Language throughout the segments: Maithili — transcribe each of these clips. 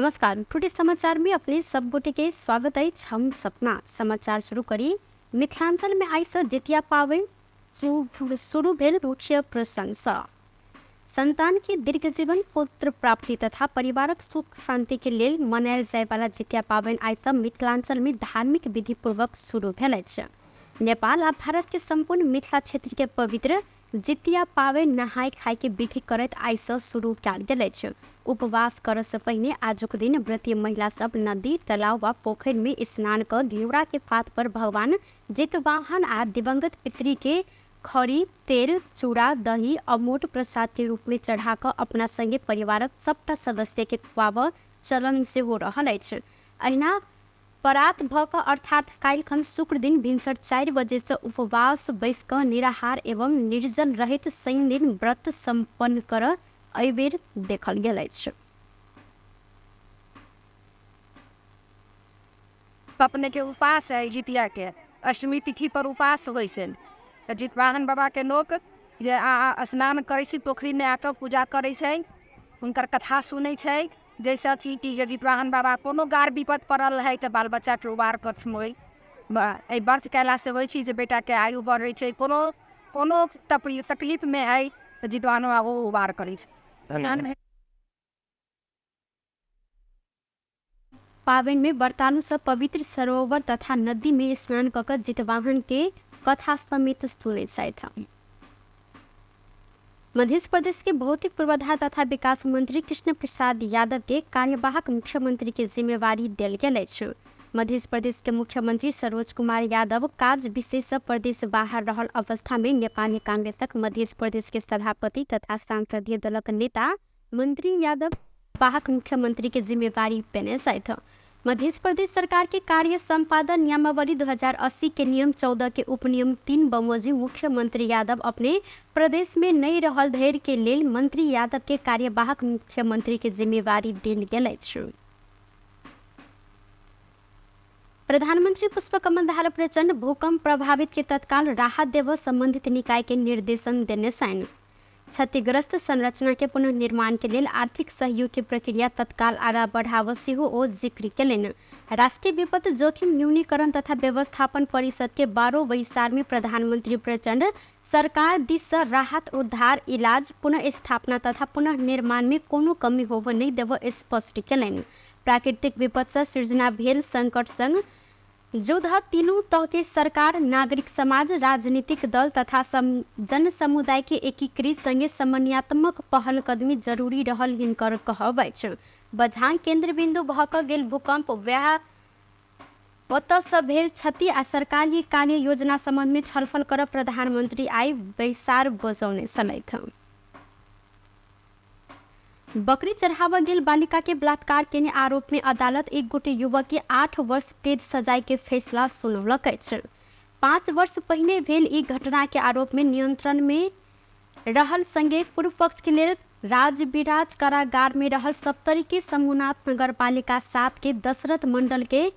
नमस्कार, टुडे समाचार में अपने सब गोटे के स्वागत अछि। हम सपना समाचार शुरू करी। मिथिलांचल में आइ से जितिया पाबनि शुरू भेल। मुख्य प्रसंग संतान के दीर्घ जीवन, पुत्र प्राप्ति तथा परिवारक सुख शांति के लेल मनायल जाय वाला जितिया पाबनि आइ से मिथिलांचल में धार्मिक विधि पूर्वक शुरू भेल अछि। नेपाल आ भारत के संपूर्ण मिथिला क्षेत्र के पवित्र जितिया पाबनि नहाय खाय के विधि करैत आइ सँ शुरू कयल गेल अछि। उपवास करऽ सँ पहिने आजुक दिन व्रती महिला सब नदी, तलाव वा पोखरि मे स्नान कऽ घिउरा के पात पर भगवान जितवाहन आ दिवंगत पितृ के खरी, तेल, चूड़ा, दही, अमोट प्रसाद के रूप मे चढ़ा कऽ अपना संगे परिवारक सबटा सदस्य के खुआबऽ चलन सेहो रहल अछि। अहिना परात भऽ कऽ अर्थात काल्हिखन शुक्र दिन भिनसर 4 बजेसँ उपवास बैस कऽ निराहार एवं निर्जल रहैत शनि दिन व्रत सम्पन्न करऽ एहिबेर देखल गेल अछि। अपनेके उपास है जितियाके अष्टमी तिथि पर उपास होइ छै तऽ जितवाहन बाबाके लोक जे आ स्नान करै छै, पोखरिमे आकऽ पूजा करै छै, हुनकर कथा सुनै छै, जाहिसँ कि कि जे जितवाहन बाबा कोनो गार विपद पड़ल रहै तऽ बाल बच्चाके उबार करथिन। ओहि एहि व्रत कयलासँ होइ छै जे बेटाके आयु बढ़ै छै। कोनो कोनो तकलीफमे हइ तऽ जितवाहन बाबा ओ उबार करै छै। धन्यवाद। पाबनि में व्रतालु सब पवित्र सरोवर तथा नदी में स्नान कऽ कऽ जितवाहन के कथा समेत सुनै छथि। मध्य प्रदेश के भौतिक पूर्वाधार तथा विकास मंत्री कृष्ण प्रसाद यादव के कार्यवाहक मुख्यमंत्री के जिम्मेवारी देल गेल अछि। मध्य प्रदेश के मुख्यमंत्री सरोज कुमार यादव काज विशेष प्रदेश बाहर रहल अवस्था में नेपाली कांग्रेसक मध्य प्रदेश के सभापति तथा सांसदीय दलक नेता मंत्री यादव वाहक मुख्यमंत्री के जिम्मेवारी पेने छथि। मध्य प्रदेश सरकार के कार्य संपादन नियमावली 2080 के नियम 14 के उपनियम 3 बमोजिम मुख्यमंत्री यादव अपने प्रदेश में नहीं रहल धैर्य के लेल मंत्री यादव के कार्यवाहक मुख्यमंत्री के जिम्मेवारी देल गेल अछि। प्रधानमंत्री पुष्पकमल दाहाल प्रचण्ड भूकंप प्रभावित के तत्काल राहत देव संबंधित निकाय के निर्देशन देने छनि। क्षतिग्रस्त संरचना के पुनर्निर्माण के लेल आर्थिक सहयोग के प्रक्रिया तत्काल आगा बढ़ाव सेहो ओ जिक्र केलनि। राष्ट्रीय विपद जोखिम न्यूनीकरण तथा व्यवस्थापन परिषद के 12 बैसार में प्रधानमंत्री प्रचण्ड सरकार दिस सँ राहत, उद्धार, इलाज, पुनर्स्थापना तथा पुनर्निर्माण में कोनो कमी होबय नहि देबय स्पष्ट केलनि। प्राकृतिक विपद सँ सृजना भेल संकट संग जुझ तीनू तहके सरकार, नागरिक समाज, राजनीतिक दल तथा जनसमुदायके एकीकृत संगे समन्वयात्मक पहलकदमी जरूरी रहल हिनकर कहब अछि। बझाङ केन्द्रबिन्दु भऽ कऽ गेल भूकम्प वएह ओतऽसँ भेल क्षति आ सरकारी कार्य योजना सम्बन्धमे छलफल करब प्रधानमन्त्री आइ बैसार बजौने छलथि। बकरी चढ़ाबऽ गेल बालिका के बलात्कार केने आरोप में अदालत एक गोटे युवक के 8 वर्ष कैद सजाय के फैसला सुनौलक अछि। 5 वर्ष पहिने भेल ई घटना के आरोप में नियंत्रण में रहल संगे पूर्व पक्ष के लेल राजविराज कारागार में रहल सप्तरी के शंभुनाथ नगरपालिका 7 के दशरथ मंडल के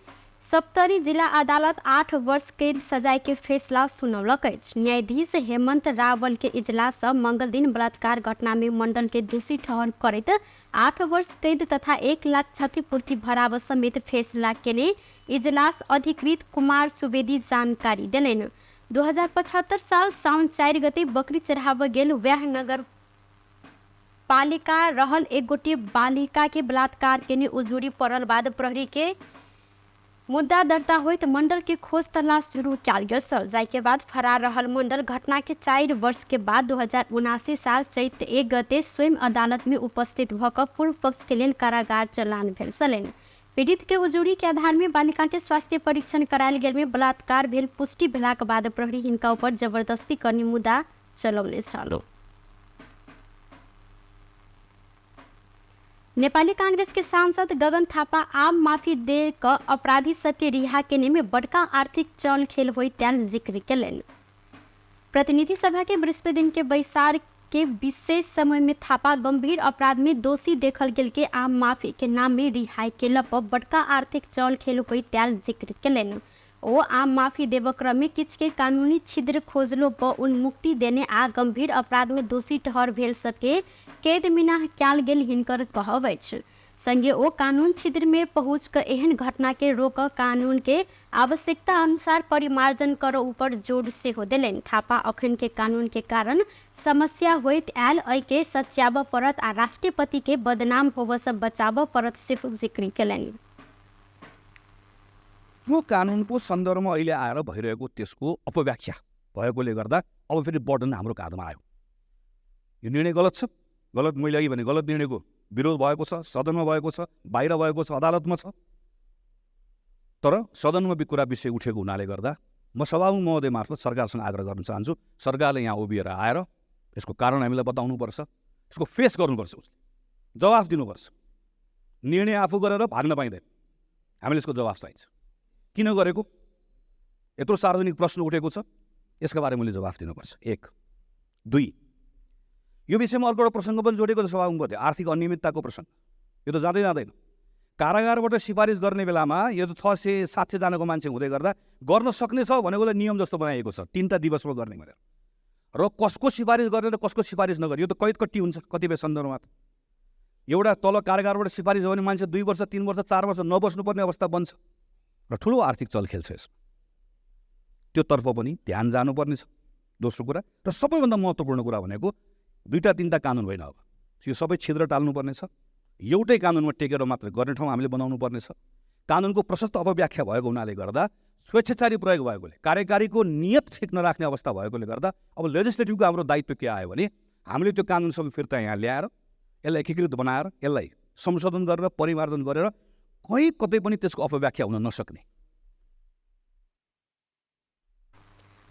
सप्तरी जिला अदालत 8 वर्ष कैद सजाय के फैसला सुनौलक अछि। न्यायाधीश हेमंत रावल के इजलास सँ मंगल दिन बलात्कार घटना में मंडल के दोषी ठहर करैत 8 वर्ष कैद तथा 1 लाख क्षतिपूर्ति भराव समेत फैसला केने इजलास अधिकृत कुमार सुवेदी जानकारी देलनि। 2075 साल साउन 4 गते बकरी चढ़ाबऽ गेल वैह नगर पालिका रहल एक गोटे बालिका के बलात्कार केने उजुरी पड़ल बाद प्रहरी के मुद्दा दर्ता होइत मंडल के खोज तलाश शुरू कयल गेल छल, जाहि के बाद फरार रहल मंडल घटना के 4 वर्ष के बाद 2079 साल चैत 1 गते स्वयं अदालत में उपस्थित भऽ कऽ पूर्व पक्ष के लेल कारागार चलान भेल छलनि। पीड़ित के उजुरी के आधार में बालिका के स्वास्थ्य परीक्षण करायल गेल में बलात्कार भेल पुष्टि भेलाक बाद प्रहरी हिनका ऊपर जबरदस्ती करने मुद्दा चलौने छल। नेपाली कांग्रेस के सांसद गगन थापा आम माफी दे क अपराधी सबके रिहा केने में बड़का आर्थिक चल खेल होई त्याल जिक्र केलनि। प्रतिनिधि सभा के बृहस्पति दिन के बैसार के विशेष समय में थापा गंभीर अपराध में दोषी देखल गेल के आम माफी के नाम में रिहाई केला पर बड़का आर्थिक चल खेल होई त्याल जिक्र केलनि। ओ आम माफी देब क्रम में किछ के कानूनी छिद्र खोजलो पर उन्मुक्ति देने आ गंभीर अपराध में दोषी ठहर भेल सबके कैद मिनाह कयल गेल हिनकर कहब अछि। संगे ओ कानून छिद्र में पहुँच क एहन घटना के रोक कानून के आवश्यकता अनुसार परिमार्जन कर ऊपर जोर सेहो देलनि। थापा अखन के कानून के कारण समस्या होइत आयल एहि के सच्याबऽ पड़त आ राष्ट्रपति के बदनाम होबऽ से बचाबऽ पड़त सेहो जिक्र केलनि। त्यो कानुनको सन्दर्भमा अहिले आएर भइरहेको त्यसको अपव्याख्या भएकोले गर्दा अब फेरि बर्डन हाम्रो काँधमा आयो। यो निर्णय गलत छ, गलत मैले अघि भने गलत निर्णयको विरोध भएको छ, सदनमा भएको छ, बाहिर भएको छ, अदालतमा छ। तर सदनमा कुरा विषय उठेको हुनाले गर्दा म सभामुख महोदय मार्फत सरकारसँग आग्रह गर्न चाहन्छु, सरकारले यहाँ उभिएर आएर यसको कारण हामीलाई बताउनुपर्छ, यसको फेस गर्नुपर्छ, उसले जवाफ दिनुपर्छ। निर्णय आफू गरेर भाग्न पाइँदैन, हामीले यसको जवाफ चाहिन्छ। किन गरेको, यत्रो सार्वजनिक प्रश्न उठेको छ, यसका बारेमा मैले जवाफ दिनुपर्छ। एक। दुई, यो विषयमा अर्को एउटा प्रसङ्ग पनि जोडेको छ सभामुख महोदय, आर्थिक अनियमितताको प्रसङ्ग। यो त जाँदै जाँदैन। कारागारबाट सिफारिस गर्ने बेलामा यो त 600-700 जनाको मान्छे हुँदै गर्दा गर्न सक्ने छ भनेको नियम जस्तो बनाइएको छ, 3 दिवसमा गर्ने भनेर। र कसको सिफारिस गर्ने र कसको सिफारिस नगर्ने यो त कैदकट्टी हुन्छ कतिपय सन्दर्भमा। एउटा तल कारागारबाट सिफारिस हो भने मान्छे 2 वर्ष 3 वर्ष 4 वर्ष नबस्नुपर्ने अवस्था बन्छ र ठुलो आर्थिक चलखेल छ यसमा। त्योतर्फ पनि ध्यान जानुपर्ने छ। दोस्रो कुरा र सबैभन्दा महत्त्वपूर्ण कुरा भनेको 2-3 कानुन होइन, अब यो सबै छिद्र टाल्नुपर्ने छ। एउटै कानुनमा टेकेर मात्र गर्ने ठाउँ हामीले बनाउनु पर्नेछ। कानुनको प्रशस्त अपव्याख्या भएको हुनाले गर्दा, स्वेच्छाचारी प्रयोग भएकोले, कार्यकारीको नियत ठिक नराख्ने अवस्था भएकोले गर्दा अब लेजिस्लेटिभको हाम्रो दायित्व के आयो भने हामीले त्यो कानुन सबै फिर्ता यहाँ ल्याएर यसलाई एकीकृत बनाएर यसलाई संशोधन गरेर परिमार्जन गरेर कहीँ कतै पनि त्यसको अपव्याख्या हुन नसक्ने।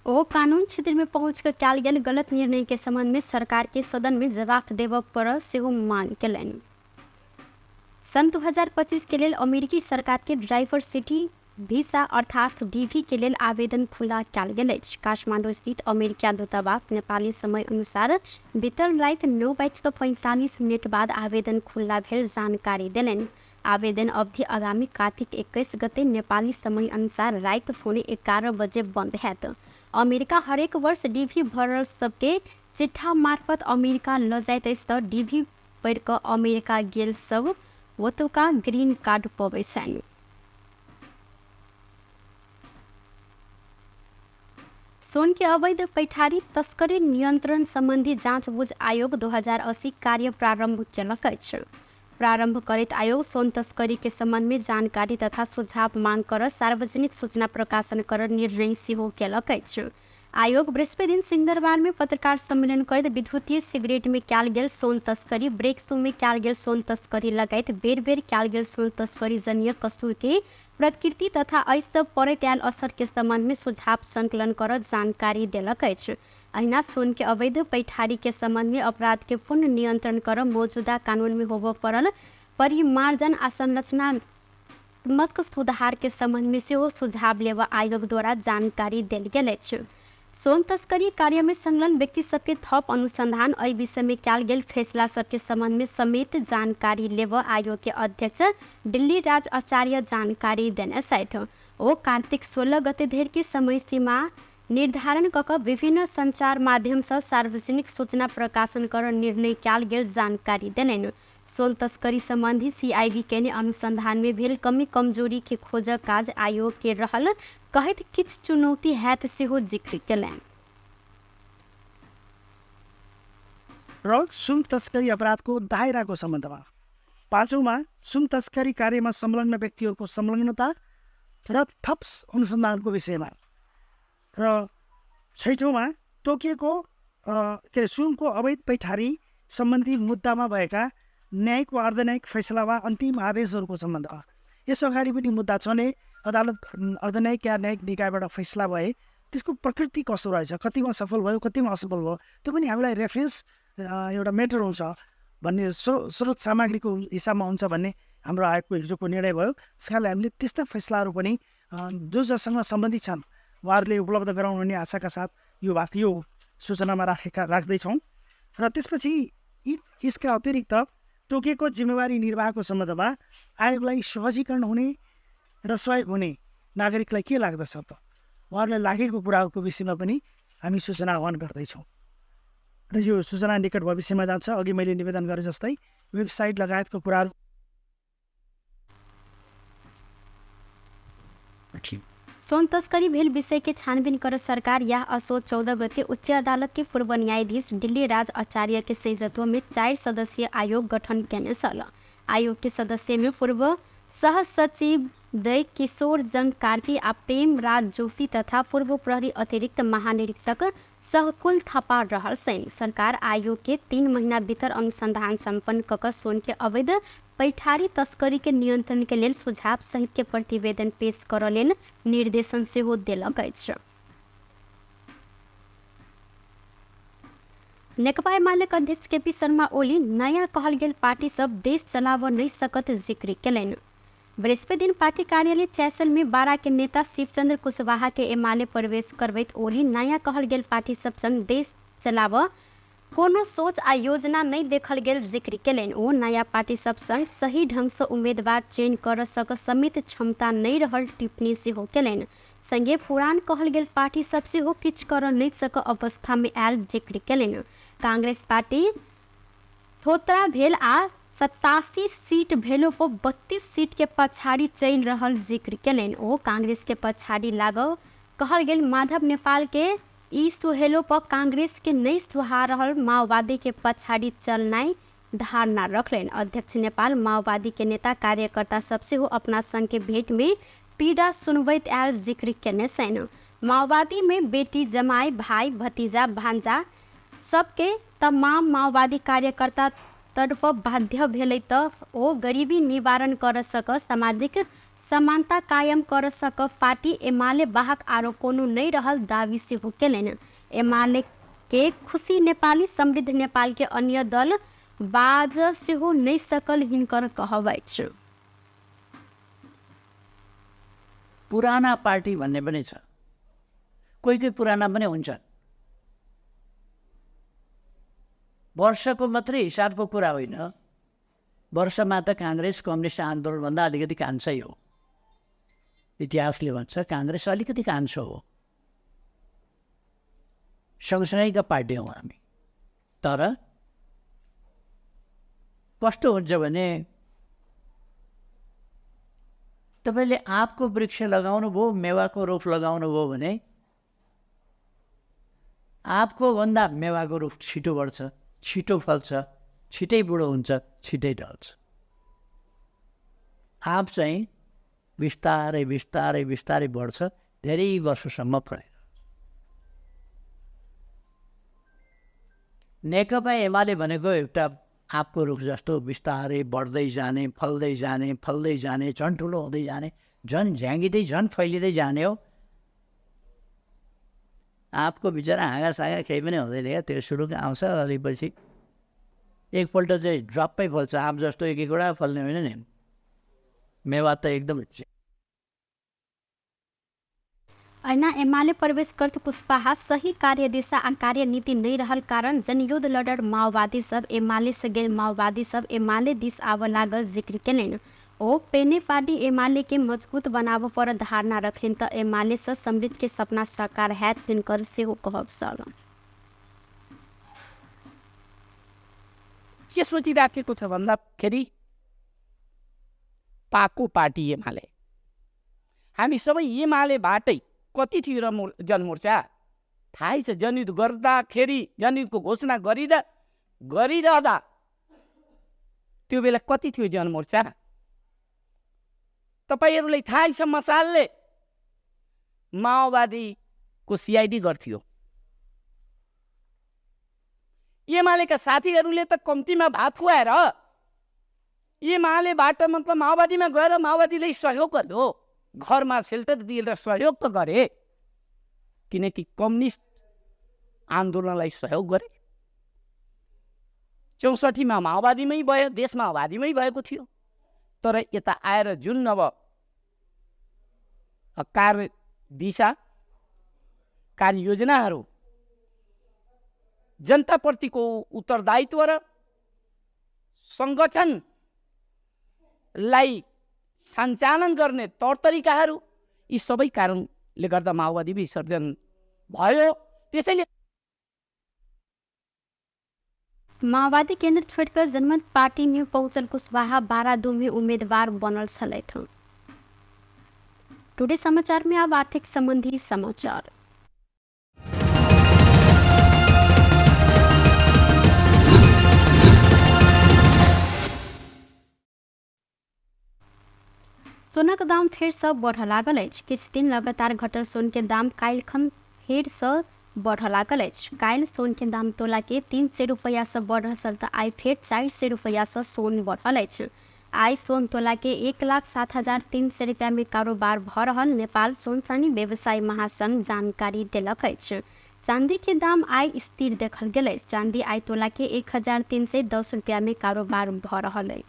ओ कानून क्षेत्र में पहुँच कर कयल गेल गलत निर्णय के संबंध में सरकार के सदन में जवाफ देबऽ पर सेहो मांग केलनि। सन् 2025 के लेल अमेरिकी सरकार के डाइवर्सिटी वीसा अर्थात डीवी के लेल आवेदन खुला कयल गेल अछि। काठमाडौँ स्थित अमेरिका दूतावास नेपाली समय अनुसार बितल राति 9:45 बाद आवेदन खुला भेल जानकारी देलनि। आवेदन अवधि आगामी कार्तिक 21 गते नेपाली समय अनुसार राति 10:45 बजे बन्द हैत। अमेरिका हरेक वर्ष डीभी भरल सबके चिट्ठा मार्फत अमेरिका ल जाइत अछि त डीभी पढ़ि कऽ अमेरिका गेल सब ओतुका ग्रीन कार्ड पबै छनि। सोन के अवैध पैठारी तस्करी नियंत्रण संबंधी जाँचबुझ आयोग 2080 कार्य प्रारंभ केलक अछि। प्रारंभ करैत आयोग सोन तस्करी के संबंध में जानकारी तथा सुझाव मांग कर सार्वजनिक सूचना प्रकाशन कर निर्णय सेहो केलक अछि। आयोग बृहस्पति दिन सिंहदरबार में पत्रकार सम्मेलन करैत विद्युतीय सिगरेट में कयल गेल सोन तस्करी, ब्रेक शू में कयल गेल सोन तस्करी लगायत बेर बेर कयल गेल सोन तस्करी जन्य कसूर के प्रकृति तथा एहिसँ पड़ैत आयल असर के संबंध में सुझाव संकलन कर जानकारी देलक अछि। अहिना सोन के अवैध पैठारी के संबंध में अपराध के पूर्ण नियंत्रण कर मौजूदा कानून में होबऽ पड़ल परिमार्जन आ संरचनात्मक सुधार के संबंध में सेहो सुझाव लेबऽ आयोग द्वारा जानकारी देल गेल अछि। सोन तस्करी कार्य में संलग्न व्यक्ति सबके थप अनुसंधान एहि विषय में कयल गेल फैसला सबके संबंध में समेत जानकारी लेबऽ आयोग के अध्यक्ष दिल्ली राज आचार्य जानकारी देने छथि। ओ कार्तिक 16 गते धरि के समय सीमा निर्धारण कऽ कऽ विभिन्न संचार माध्यम सँ सार्वजनिक सूचना प्रकाशन कर निर्णय कयल गेल जानकारी देलनि। सोन तस्करी संबंधी सीआईबी केने अनुसंधान में भेल कमी कमजोरी के खोजक काज आयोग के रहल कहैत किछु चुनौती हैत सेहो जिक्र केलनि। र सुन तस्करी अपराधको दायराको सम्बन्धमा पाँचौँमा सुन तस्करी कार्यमा संलग्न व्यक्तिहरूको संलग्नता र थप अनुसन्धानको विषयमा र छैठौँमा तोकिएको के अरे सुनको अवैध पैठारी सम्बन्धी मुद्दामा भएका न्यायिक वा अर्धन्यायिक फैसला वा अन्तिम आदेशहरूको सम्बन्धमा। यस अगाडि पनि मुद्दा चले, अदालत अर्धन्यायिक या न्यायिक निकायबाट फैसला भए त्यसको प्रकृति कस्तो रहेछ, कतिमा सफल भयो कतिमा असफल भयो, त्यो पनि हामीलाई रेफरेन्स एउटा मेटर हुन्छ भन्ने स्रोत सामग्रीको हिसाबमा हुन्छ भन्ने हाम्रो आयोगको हिजोको निर्णय भयो। त्यस कारणले हामीले त्यस्ता फैसलाहरू पनि जो जोसँग सम्बन्धित छन् उहाँहरूले उपलब्ध गराउनु हुने आशाका साथ यो बात यो सूचनामा राख्दैछौँ। र त्यसपछि यसका अतिरिक्त तोकिएको जिम्मेवारी निर्वाहको सम्बन्धमा आयोगलाई सहजीकरण हुने र सहयोग हुने नागरिकलाई के लाग्दछ त, उहाँहरूलाई लागेको कुराहरूको विषयमा पनि हामी सूचना आह्वान गर्दैछौँ र यो सूचना निकट भविष्यमा जान्छ। अघि मैले निवेदन गरे जस्तै वेबसाइट लगायतको कुराहरू सोन तस्करी भेल विषय के छानबीन कर सरकार यह असोज 14 गते उच्च अदालत के पूर्व न्यायाधीश दिल्ली राज आचार्य के संयोजकत्व में 4 सदस्यीय आयोग गठन केने छल। आयोग के सदस्य में पूर्व सह सचिव दय किशोर जंग कार्की आ प्रेम राज जोशी तथा पूर्व प्रहरी अतिरिक्त महानिरीक्षक सहकुल थापा रहल छनि। सरकार आयोग के 3 महीना भीतर अनुसंधान सम्पन्न कऽ कऽ सोन के अवैध पैठारी तस्करी के नियंत्रण के लेल सुझाव सहित के प्रतिवेदन पेश करऽ लेल निर्देशन सेहो देलक अछि। नेकपा एमालेक अध्यक्ष केपी शर्मा ओली नयाँ कहल गेल पार्टी सब देश चलाब नहि सकत जिक्र केलनि। बृहस्पति दिन पार्टी कार्यालय चैसल में बारा के नेता शिवचंद्र कुशवाहा के एमाले प्रवेश करबैत ओली नयाँ कहल गेल पार्टी सब संग देश चलाब कोनो सोच आ योजना नहि देखल गेल जिक्र केलनि। ओ नयाँ पार्टी सब संग सही ढंग से उम्मीदवार चयन कर सक समेत क्षमता नहि रहल टिप्पणी सेहो केलनि। संगे पुरान कहल गेल पार्टी सब सेहो किछु कर नहि सक अवस्था में आयल जिक्र केलनि। कांग्रेस पार्टी थोत्रा भेल आ 87 सीट भेलो पर 32 सीट के पछाड़ी चलि रहल जिक्र केलनि। ओ कांग्रेस के पछाड़ी लागल कहल गेल माधव नेपाल के ई सुहेलो पर कांग्रेस के नहि सुहा रहल माओवादी के पछाड़ी चलनाइ धारणा रखलनि। अध्यक्ष नेपाल माओवादी के नेता कार्यकर्ता सब सेहो अपना संग के भेंट में पीड़ा सुनबैत आयल जिक्र केने छनि। माओवादी में बेटी जमाई भाई भतीजा भांजा सबके तमाम माओवादी कार्यकर्ता तर्फ बाध्य भेलै त ओ गरीबी निवारण कर सक, सामाजिक समानता कायम कर सक पार्टी एमाले बाहक आरो कोनो नहि रहल दावी सेहो केलनि। एमाले के खुशी नेपाली समृद्ध नेपाल के अन्य दल बाज सेहो नहि सकल हिनकर कहब अछि। पुराना पार्टी भन्ने पनि छ, कोही कोही पुराना पनि हुन्छ। वर्षको मात्रै हिसाबको कुरा होइन, वर्षमा त काङ्ग्रेस कम्युनिस्ट आन्दोलनभन्दा अलिकति कान्छै हो। इतिहासले भन्छ काङ्ग्रेस अलिकति कान्छो हो, सँगसँगैका पार्टी हौँ हामी। तर कस्तो हुन्छ भने तपाईँले आँपको वृक्ष लगाउनु भयो, मेवाको रुख लगाउनु भयो भने आँपको भन्दा मेवाको रुख छिटो बढ्छ, छिटो फल्छ, छिटै बुढो हुन्छ, छिटै ढल्छ। आँप चाहिँ बिस्तारै बिस्तारै बिस्तारै बढ्छ, धेरै वर्षसम्म फल्छ। नेकपा एमाले भनेको एउटा आँपको रुख जस्तो बिस्तारै बढ्दै जाने, फल्दै जाने, फल्दै जाने, झन् ठुलो हुँदै जाने, झन् झ्याङ्गिँदै झन् फैलिँदै जाने हो। आँपको बिचरा हाँगासाँगा केही पनि हुँदैन क्या, त्यो सुरुको आउँछ अनि पछि एकपल्ट चाहिँ ड्रप्पै फल्छ। आँप जस्तो एक एकवटा फल्ने होइन नि, मेवा त एकदम। ऐना एमाले प्रवेश करत कुशवाहा सही कार्यदिशा आ कार्यनीति नहीं रहल कारण जनयुद्ध लड़ल माओवादी सब एमाले से गेल माओवादी सब एमाले दिस आव लागल जिक्र केलनि। ओ पेने पार्टी एमाले के मजबूत बनाबऽ पर धारणा रखलनि त एमाले से समृद्ध के सपना साकार हैत हिनकर सेहो कहब छल। के सोचिराखेको छ भन्दाखेरि पाको पार्टी एमाले, हामी सबै एमालेबाटै कति थियो र जनमोर्चा थाहै छ। जनयुद्ध गर्दाखेरि, जनयुद्धको घोषणा गरिरहँदा त्यो बेला कति थियो जनमोर्चा तपाईहरूलाई थाहै छ। मसालले माओवादीको सिआइडी गर्थ्यो, एमालेका साथीहरूले त कम्तीमा भात खुवाएर एमालेबाट मतलब माओवादीमा गएर माओवादीलाई सहयोग गर्यो, घरमा सेल्टर दिएर सहयोग त गरे, किनकि कम्युनिस्ट आन्दोलनलाई सहयोग गरे। 64मा माओवादीमै भयो, देश माओवादीमै भएको थियो। तर यता आएर जुन अब कार्य दिशा कार्ययोजनाहरू जनताप्रतिको उत्तरदायित्व र सङ्गठनलाई सञ्चालन गर्ने तौर तरिकाहरू, यी सबै कारणले गर्दा माओवादी विसर्जन भयो। त्यसैले माओवादी केन्द्र छोड़कर जनमत पार्टी में पहुंचल कुशवाहा 12 उम्मीदवार बनल छलथि। टुडे समाचार में अब आर्थिक संबंधी समाचार। सोनक दाम फेरसँ बढ़ऽ लागल अछि। किछु दिन लगातार घटल सोन के दाम काल्हिखन फेरसँ बढ़ऽ लागल अछि। काल्हि सोन के दाम तोला के 300 रुपैआसँ बढ़ल छल तऽ आइ फेर 400 रुपैआसँ सोन बढ़ल अछि। आइ सोन तोला के 1,07,300 रुपैआ में कारोबार भऽ रहल नेपाल सोन चानी व्यवसाय महासंघ जानकारी देलक अछि। चांदी के दाम आइ स्थिर देखल गेल अछि। चांदी आइ तोला के 1,310 रुपैआ में कारोबार भऽ रहल अछि।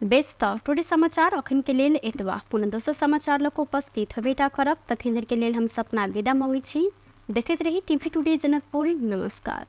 बेस तऽ टुडे समाचार अखन के लेल एतबा। पुनः दोसर समाचार लऽ कऽ उपस्थित हेबेटा करब। तखन धरि के लेल हम सपना विदा मङ्गै छी। देखैत रही टीवी टुडे जनकपुर। नमस्कार।